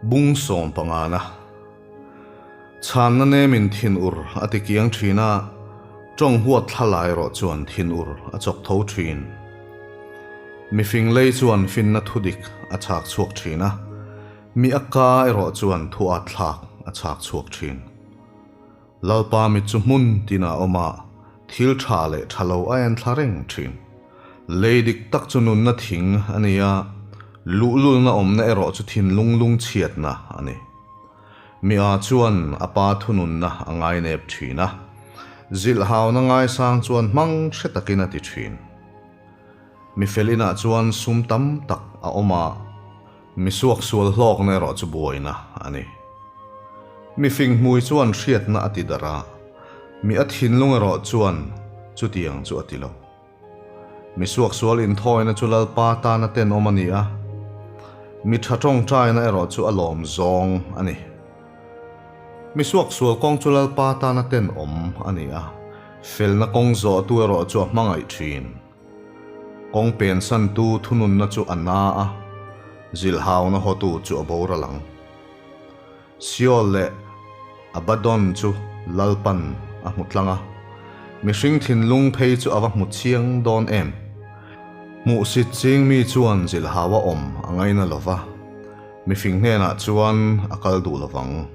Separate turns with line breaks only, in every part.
Bung sawmpangana Chhanna nemin thinur a ti kiang thin a, tawng huat thlalai erawh chuan thinur a chawk tho thin. Mifing lei chuan finna thudik a chhak chhuak thin a, mi a ka erawh chuan thu at thlak a chhak chhuak thin. Lalpa mit chu hmun tinah awm a, thil tha leh tha lo a en thla reng thin. Lei dik tak chu nunna thing a ni a, luhlulna awmna erawh chu thinlung lungchhiatna a ni. Mi a chuan a pa thununna a ngainep thin a, zilhhauna ngaisang chuan hmang hre takin a ti thin. Mi fel inah chuan sum tam tak a awm a, mi suaksual hlawkna erawh chu buaina a ni. Mi fing hmui chuan hriatna a ti darh a, mi a thinlung erawh chuan chutiang chu a ti lo. Mi suaksual inthawina chu Lalpa tana tenawm a ni a, mi tha tawngtaina erawh chu a lawm zawng a ni. Mi suaksual kawng chu Lalpa tana tenawm a ni a, felna kawng zawhtu erawh chu a hmangaih thin. Kawng pensantu thununna chu a na a, zilhauna hawtu chu a boral ang. Seol leh Abaddon chu Lalpan a hmu tlang a, mihring thinlung phei chu a va hmu chiang dawn em? Hmuhsit ching mi chuan zilhau a awm a ngaina lo va, mifing hnenah chuan a kal duh lo vang.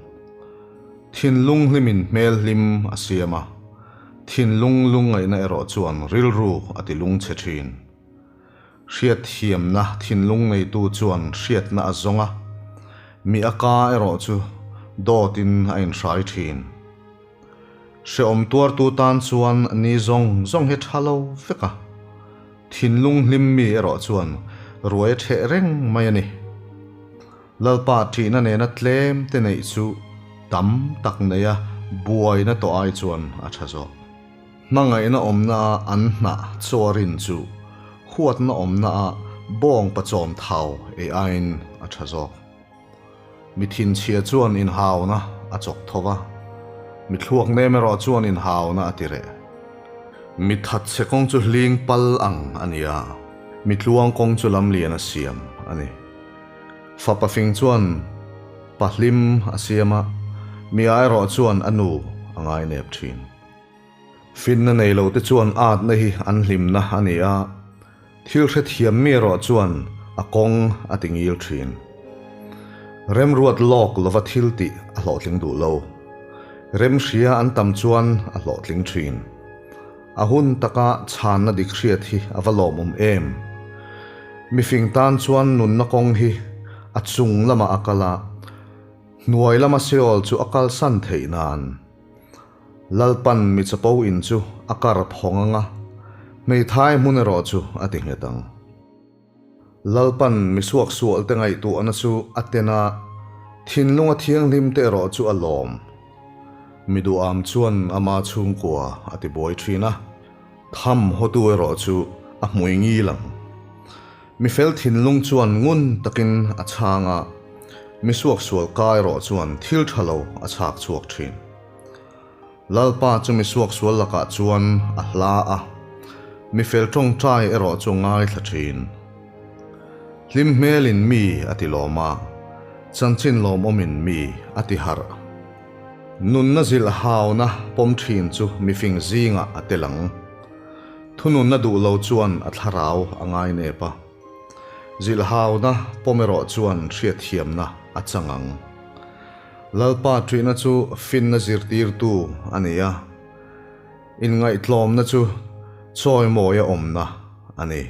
Thinlung hlimin hmel hlim a siam a, thinlung lungngaihna erawh chuan rilru a ti lungchhe thin. Hriatthiamna thinlung neitu chuan hriatna a zawng a, mi a ka erawh chu dawtin a inhrai thin. Hrehawm tuartu tan chuan ni zawng zawng hi tha lo vek a, thinlung hlim mi erawh chuan ruai a ṭheh reng mai a ni. Lalpa ṭihna nena tlem te neih chu tam tak neia buaina tawh ai chuan a ṭha zawk. Hmangaihna awmna a an hnah chaw rin chu huatna awmna a bawng pachawm thau ei aiin a tha zawk. Mi thinchhia chuan inhauna a chawk tho va, mi thluak nem erawh chuan inhauna a ti reh. Mi thatchhe kawng chu hling pal ang a ni a, mi tluang kawng chu lamlian a siam a ni. Fapa fing chuan pa hlim a siam a, mi a erawh chuan a nu a ngainep thin. Finna nei lo te chuan atna hi an hlimna a ni a, thil hrethiam mi erawh chuan a kawng a ti ngil thin. Remruat lawk lova thil tih a hlawhtling duh lo. Remhria an tam chuan a hlawhtling thin. A hun taka chhanna dik hriat hi a va lawmawm em. Mifing tan chuan nunna kawng hi a chung lamah a kal a, hnuai lama Seol chu a kalsan theih nan. Lalpan mi chapo in chu a kar phawng ang a, hmeithai hmun erawh chu a ti nghet ang. Lalpan mi suaksual te ngaihtuahna chu a ten a, thinlunga thianghlim te erawh chu a lawm. Mi duham chuan ama chhungkua a ti buai thin a, tham hawtu erawh chu a hmui ngil ang. Mi fel thinlung chuan ngun takin a chhang a, mi suaksual ka erawh chuan thil tha lo a chhak chhuak thin. Lalpa chu mi suaksual lakah chuan a hla a, mi fel tawngtai erawh chu ngaithla thin. Hlim hmelin mi a ti lawm a, chanchin lawmawmin mi a ti harh. Nunna zilh hauna pawm thin chu mifing zingah a tel ang. Thununna duh lo chuan a thlarau a ngainep a, zilhhauna pawm erawh chuan hriatthiamna a chang ang. Lalpa ṭihna chu finna zirtirtu a ni a, inngaihtlawmna chu chawimawia awmna a ni.